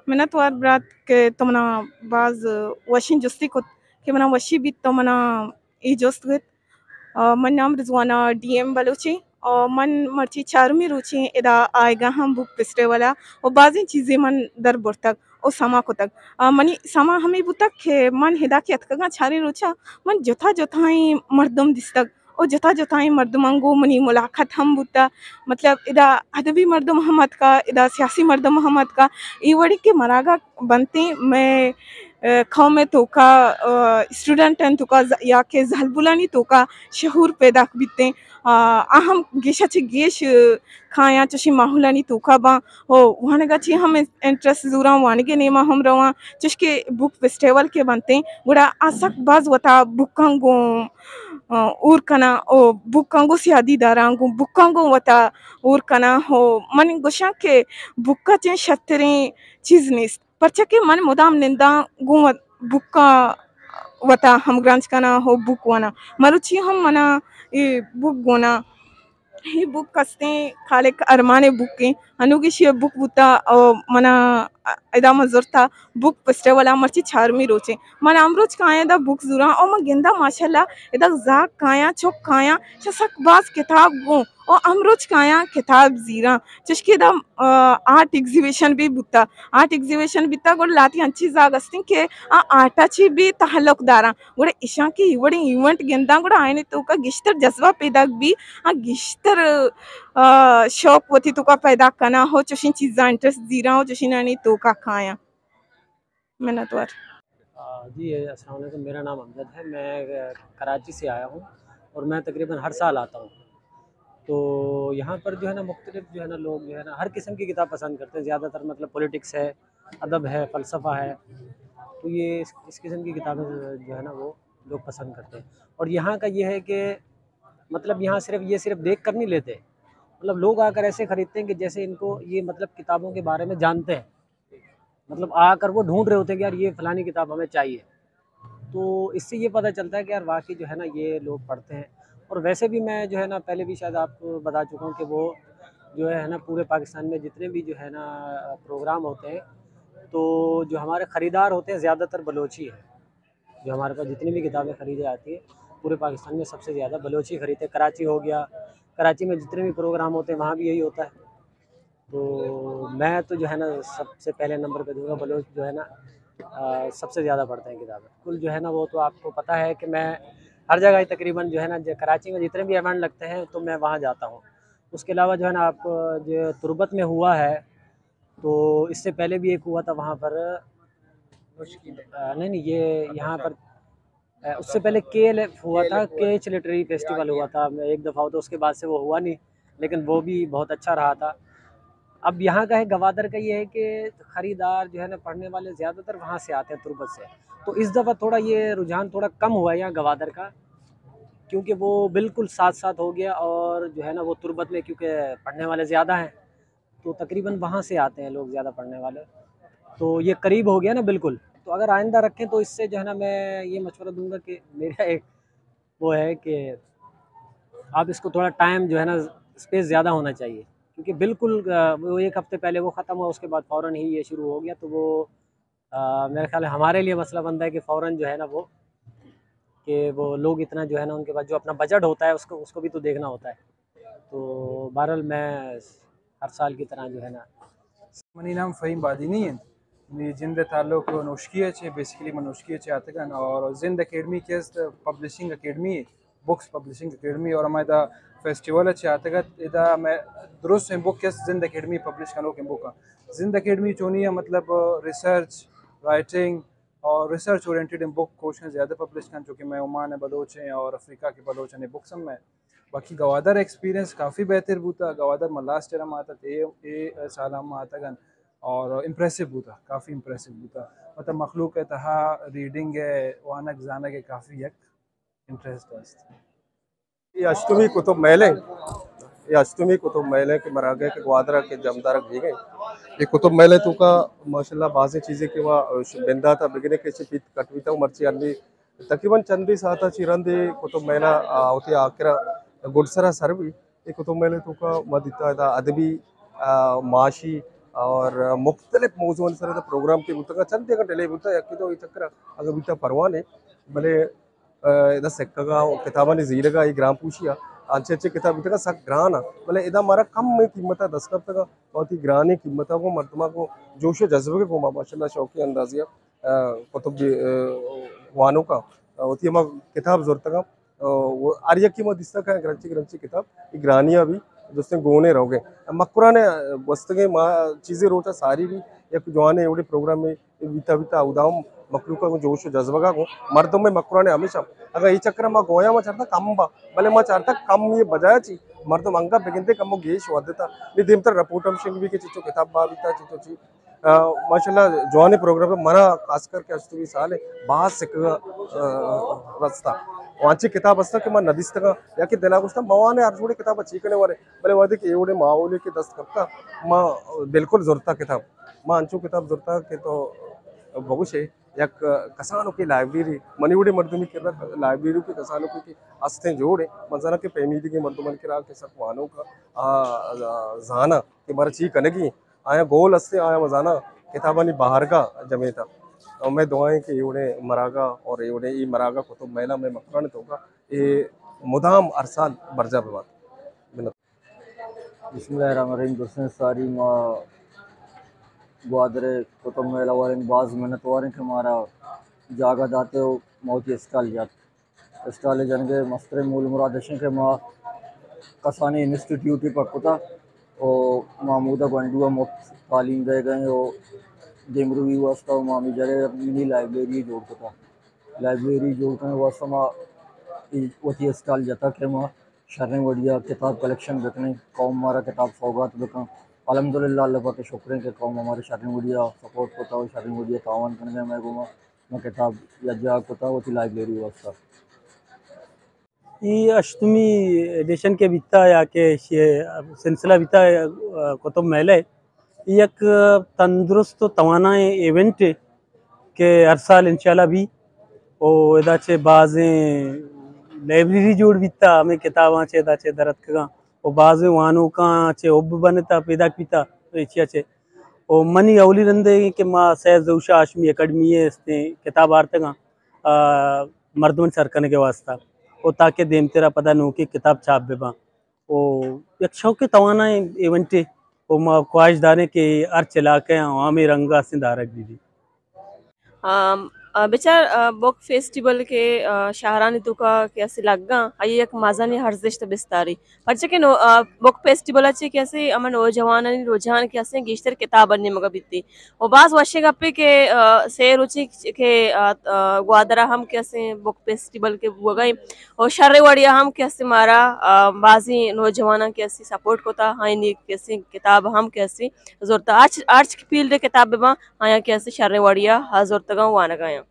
منت وار برات کہ تو منا باز وشیں جستی کت کہ منا وشی بیت تو منا اے جست گت۔ آ، من نام رضوانہ ڈی ایم بلوچی۔ آ، من مرچی چارمی روچی ادا آئیگا ہم بک فیسٹیول ء و بازیں چیزے من در برتگ و سما کتگ۔ آ، منی سما ہمے بوتگ کہ من ادا کہ اتکگاں چاریں روچا من جتا جتائیں مردم دیستگ و جتا جتائیں مردماں گوں منی ملاقات ہم بوتا۔ مطلب ادا ادبی مردم ہم اتکا، ادا سیاسی مردم ہم اتکا۔ اے وڑی کہ مراگا بنتیں مئے، آ، قوم ء توکا، آ، اسٹوڈنٹ ء توکا ز-، یا کہ زالبولانی توکا شعور پیداک بیتیں۔ آ، آ ہم گیشا چہ گیش، آ، کایاں چوشیں ماحولانی توکا باں۔ او وانگا چی ہم انٹرسٹ زوراں، وانگے نیما ہم رواں، چوشکہ بک فیسٹیول کہ بنتیں، گڑا آ سک باز وتا بکاں گوں، آ، اور کناں، او بکاں گوں سیادی داراں، گوں بکاں گوں وتا اور کناں۔ او من گوشاں کہ بکا چیں شتریں چیز نیست۔ پرچا کہ من مدام ننداں گوں وت-، بکاں وتا ہمگرنچ کناں و بک واناں۔ مروچی ہم منا اے بک گوناں۔ اے بک کستیں خالق ارمان ء بک ایں۔ انوگی شی بک بوتا او منا ادا من زرتا بک فیسٹیول ء مرچی چارمی روچیں۔ من امروچ کایاں دا بک زوراں او من گنداں ماشاءاللہ ادا زاگ کایاں، چک کایاں، چہ سک باز کتاب گوں۔ او امروچ کایاں کتاب زیراں، چشکہ دا، آ، آرٹ ایگزیبیشن بھی بوتا۔ آرٹ ایگزیبیشن بیتا گڑا لاتی انچی زاگ استیں کہ آ آرٹا چی بھی تعلق داراں۔ گڑا اشاں کہ اے وڑیں ایونٹ گنداں گڑا آئینے توکا گیشتر جذبہ پیداک بی، آ گیشتر، آ، شوق وتی توکا پیداک کناں ہو چوشیں چیزاں انٹرسٹ زیراں ہو چوشیں آنی توکا کایاں۔ منتوار۔ آ، جی، السلام علیکم، میرا نام امجد ہے، میں، آ، کراچی سے آیا ہوں اور میں تقریباً ہر سال آتا ہوں۔ تو یہاں پر جو ہے نا، مختلف جو ہے نا، لوگ جو ہے نا، ہر قسم کی کتاب پسند کرتے ہیں، زیادہ تر مطلب پولیٹکس ہے، ادب ہے، فلسفہ ہے، تو یہ اس، اس قسم کی کتابیں جو ہے نا، وہ لوگ پسند کرتے ہیں۔ اور یہاں کا یہ ہے کہ مطلب یہاں صرف، یہ صرف دیکھ کر نہیں لیتے، مطلب لوگ آ کر ایسے خریدتے ہیں کہ جیسے ان کو یہ مطلب کتابوں کے بارے میں جانتے ہیں، مطلب آ کر وہ ڈھونڈ رہے ہوتے ہیں کہ یار یہ فلانی کتاب ہمیں چاہیے۔ تو اس سے یہ پتہ چلتا ہے کہ یار واقعی جو ہے نا یہ لوگ پڑھتے ہیں۔ اور ویسے بھی میں جو ہے نا پہلے بھی شاید آپ کو بتا چکا ہوں کہ وہ جو ہے نا پورے پاکستان میں جتنے بھی جو ہے نا پروگرام ہوتے ہیں تو جو ہمارے خریدار ہوتے ہیں زیادہ تر بلوچی ہے۔ جو ہمارے پاس جتنی بھی کتابیں خریدی جاتی ہیں پورے پاکستان میں سب سے زیادہ بلوچی خریدتے ہیں۔ کراچی ہو گیا، کراچی میں جتنے بھی پروگرام ہوتے ہیں وہاں بھی یہی ہوتا ہے۔ تو میں تو جو ہے نا سب سے پہلے نمبر پہ دوں گا، بلوچ جو ہے نا، آ، سب سے زیادہ پڑھتے ہیں کتابیں۔ کل جو ہے نا وہ تو آپ کو پتہ ہے کہ میں ہر جگہ ہی تقریباً جو ہے نا، جو کراچی میں جتنے بھی ایونٹ لگتے ہیں تو میں وہاں جاتا ہوں۔ اس کے علاوہ جو ہے نا آپ جو تربت میں ہوا ہے تو اس سے پہلے بھی ایک ہوا تھا وہاں پر، آ، نہیں نہیں، یہ یہاں پر، آ، اس سے پہلے کے ایل ایف ہوا تھا، کے ایچ لٹریری فیسٹیول ہوا تھا ایک دفعہ، تو اس کے بعد سے وہ ہوا نہیں، لیکن وہ بھی بہت اچھا رہا تھا۔ اب یہاں کا ہے، گوادر کا یہ ہے کہ خریدار جو ہے نا، پڑھنے والے زیادہ تر وہاں سے آتے ہیں، تربت سے۔ تو اس دفعہ تھوڑا یہ رجحان تھوڑا کم ہوا ہے یہاں گوادر کا، کیونکہ وہ بالکل ساتھ ساتھ ہو گیا، اور جو ہے نا، وہ تربت میں کیونکہ پڑھنے والے زیادہ ہیں، تو تقریباً وہاں سے آتے ہیں لوگ زیادہ پڑھنے والے، تو یہ قریب ہو گیا نا بالکل۔ تو اگر آئندہ رکھیں تو اس سے جو ہے نا، میں یہ مشورہ دوں گا کہ میرا ایک وہ ہے کہ آپ اس کو تھوڑا ٹائم جو ہے نا، اسپیس زیادہ ہونا چاہیے، کیونکہ بالکل، آ، وہ ایک ہفتے پہلے وہ ختم ہوا، اس کے بعد فوراً ہی یہ شروع ہو گیا، تو وہ، آ، میرے خیال ہے ہمارے لیے مسئلہ بنتا ہے کہ فوراً جو ہے نا وہ، کہ وہ لوگ اتنا جو ہے نا، ان کے پاس جو اپنا بجٹ ہوتا ہے، اس کو، اس کو بھی تو دیکھنا ہوتا ہے۔ تو بہرحال میں ہر سال کی طرح جو ہے نا۔ منی نام فہیم بادینی انت۔ منی جند ء تعلق نوشکی ء چہ، بیسیکلی من نوشکی ء چہ آتگاں اور زند اکیڈمی کہ است publishing academy, books publishing academy, اور ہما ادا فیسٹیول ء چہ آتگ ات، ادا مئے درستیں بک کہ است زند اکیڈمی پبلش کنوکیں بک انت۔ زند اکیڈمی چونی ء مطلب ریسرچ، رائٹنگ اور ریسرچ اورینٹڈ بک کوشاں زیادہ پبلش کنت، چونکہ مئے عمان ء بلوچ ہیں اور افریقہ کے بلوچ ہیں بکس ہم میں باقی گوادر ایکسپیرینس کافی بہتر بوتا۔ گوادر من لاسٹ ایئر ہم آتا، اے، اے سال ہم آتگن اور امپریسو بوتا، کافی امپریسو بوتا۔ مطلب مخلوق ء تہا ریڈنگ ء، وانگ زانگ ء کافی یک انٹرسٹ است۔ اے ہشتمی کتب میلہ، اے ہشتمی کتب میلہ کہ مراگہ کہ گوادر کہ جمدارک بیگئے۔ اے کتب میلہ توکا ماشاءاللہ بازیں چیزیں کہ وا بنداتا بگنے کہ چہ پیت کٹ بیتا مرچی انی تقریباً چندے ساعت ء چہ رند اے کتب میلہ، آ، وتی آکرا گڈسرا سر بی۔ اے کتب میلہ توکا ما دیتا ادا ادبی، آ، معاشی، اور مختلف موضوعانی سر ءَ پروگرام کہ بوتگ، چند دگہ ڈیلے بوتگ، یکے تو اے چکر ءَ اگاں بیتگ پرواہ نہ، بلے ادا سکگ ءَ کتابانی زیرگ ءَ اے گران پوشی ءَ انچیں انچیں کتاب بیتگ سک گران ءَ، بلے ادا مارا کم قیمت ءَ دست کپتگ ءَ، وتی گرانیں قیمت ءَ گوں مردماں گوں جوش ءُ جذبہ ءَ گوں ما ماشاءاللہ شوقیں اندازے ءَ، ءَ، کتب، ءَ، وانوکاں وتی ہما کتاب زرتگ ءَ، ءَ، ہر یکے ما دیستگ کہ گرنچی گرنچی کتاب اے گرانی ءَ بھی درستیں گون ءَ روگ ءَ۔ مکران ءَ گوستگیں ما چیزے روچ ءَ ساری بھی یک جوانیں اوڑے پروگرامے بیتا بیتا اودا ہم مخلوق ءَ گوں جوش ءُ جذبگ ءَ گوں مردم ءِ مکران ءَ ہمیشہ اگاں اے چکر ءَ ما گویاں ما چارتگ کم با، بلے ما چارتگ کم یہ بجائے چی مردم انگت بگندے کمو گیش ودتا۔ نی دیمتر رپورٹ ہم شنگ بھی کہ چچو کتاب با بیتا چچو چی۔ آ، ماشاءاللہ جوانیں پروگرام ہے، منا خاص کر کے اشتوی سال ہے، باز سکگا، آ، رستا۔ وانچی کتاب ہستا کہ من ندیستگا یا کہ دلا گوشتا موانے ہر جوڑے کتاب چی کنے ورے، بلے وہدے کہ اے وڑے ماحولے کہ دست کپتا ما بالکل زرتا کتاب۔ ما انچو کتاب زرتا کہ تو بگوشے یک کسانوکیں لائبریری، منی وڑیں مردمی کرا لائبریری کہ کسانوکیں کہ استیں جوڑ ایں۔ من زاناں کہ پیمیدگیں مردمانی کرا کہ سک وانوک آ، آ، زاناں کہ مارا چی کنگی ایں۔ آیاں گول استیں، آیاں من زاناں کتابانی بہارگاہ جمیتا۔ اور مئے دعا ایں کہ اے وڑیں مراگاہ اور اے وڑیں اے مراگاہ کتب میلہ مئے مکران توکا اے مدام ہر سال برجا ببات۔ منت۔ بسم اللہ الرحمن الرحیم۔ درستیں ساری ما گوادر کتب میلہ والیں باز منتوار ایں کہ مارا جاگہ داتے و ما وتی اسٹال جات۔ اسٹال جنگ ءِ مستریں مول مراد اش ایں کہ ما کسانیں انسٹیٹیوٹے پک کتا و ما ہمودا گونڈو ءَ مفت تعلیم دئیگ ءَ ایں و دیمروی واسطہ و ما ہمے جاگہ ءَ منی لائبریری جوڑ کتا۔ لائبریری جوڑ کنگ واسطہ ما اے وتی اسٹال جتا کہ ما شریں وڑی ءَ کتاب کلیکشن بکنیں، قوم مارا کتاب سوگات بکن۔ الحمدللہ اللہ پاک ءِ شکر ایں کہ قوم ءَ مارا شریں وڑی ءَ سپورٹ کتا و شریں وڑی ءَ تعاون کنگ ءَ مئے گوما۔ ما کتاب یکجاہ کتا وتی لائبریری واسطہ۔ اے ہشتمی ایڈیشن کہ بیتا یا کہ شے-، سلسلہ بیتا، آ، کتب میلہ، اے یک تندرست و توانائیں ایونٹ اے کہ ہر سال انشاءاللہ بی۔ او ادا چہ بازیں لائبریری جوڑ بیتا، ہمے کتاباں چہ ادا چہ در اتکگاں۔ و بازیں وانوکاں چہ حب بنتا، پیداک بیتا، ایشیا چہ۔ و منی اولی رندے کہ ما سید ظہور شاہ ہاشمی اکیڈمی ءَ استیں کتاب آرتگاں، آ، مردمانی سر کنگ ءِ واسطہ۔ و تاکہ دیمترا پدا نوکیں کتاب چھاپ بباں۔ و یک شوقیں توانائیں ایونٹے و ما خواہش داریں کہ ہرچ علاقہ ءَ ہمے رنگ ءَ استیں دارگ بہ بی۔ آم، آ، بچار، آ، بک فیسٹیول کہ، آ، شہرانی توکا کہ اسے لگاں، آئی یک مزنیں ارزشت بستاری۔ پرچہ کہ نو-، آ، بک فیسٹیول ءَ چہ کہ اسے ہما نوجوانانی رجحان کہ اسے گیشتر کتاب ءِ نیمگا بیتی۔ و باز وشیں گپے کہ، آ، سے روچی کہ، آ، آ، گوادر ءَ ہم کہ اسے بک فیسٹیول کہ بوگا ایں۔ و شریں وڑی ءَ ہم کہ اسے مارا، آ، بازیں نوجواناں کہ اسے سپورٹ کتا، آئینی کہ اسے کتاب ہم کہ اسے زرتا۔ ہرچ، ہرچ فیلڈ ءِ کتاب بباں، آیاں کہ اسے شریں وڑی ءَ زرتگاں وانگا یاں۔